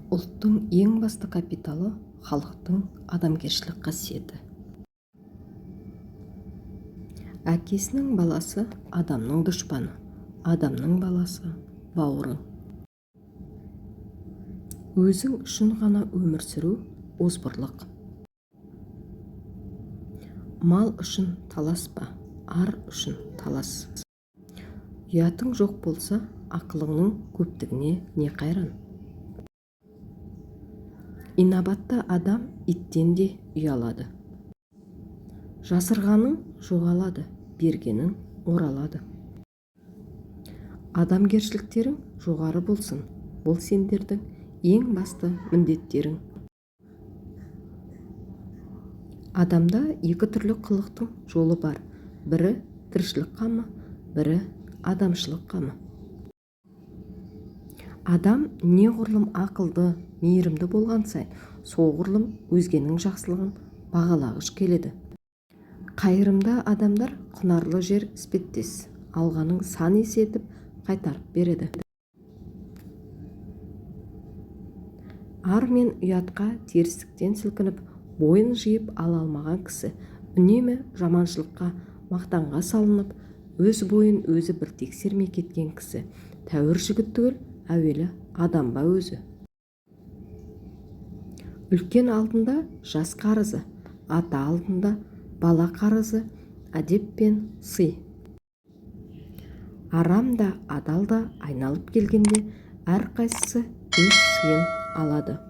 Ұлттың ең басты капиталы – халықтың адамгершілік қасиеті. Әкесінің баласы – адамның дұшпаны, адамның баласы – бауырың. Өзің үшін ғана өмір сүру – озбырлық. Мал үшін таласпа, ар үшін талас. Ұятың жоқ болса, ақылыңның көптігіне не қайран? Инабатты адам иттен де ұялады. Жасырғаның жоғалады, бергенің оралады. Адамгершіліктерің жоғары болсын, бұл сендердің ең басты міндеттерің. Адамда екі түрлі қылықтың жолы бар: бірі – тіршілік қамы, бірі – адамшылық қамы. Адам неғұрлым ақылды, мейірімді болған сайын, соғұрлым өзгенің жақсылығын бағалағыш келеді. Қайырымды адамдар құнарлы жер іспеттес, алғанын сан есе етіп қайтарып береді. Ар мен ұятқа терістіктен сілкініп, бойын жиып ала алмаған кісі, үнемі жаманшылыққа, мақтанға салынып, өз бойын өзі бір тексермей кеткен кісі тәуір жігіт түгіл, әуелі адам ба өзі? Үлкен алдында жас қарызы, ата алдында бала қарызы – әдеп пен сый. Арам да, адал да айналып келгенде әрқайсысы өз сыйын алады.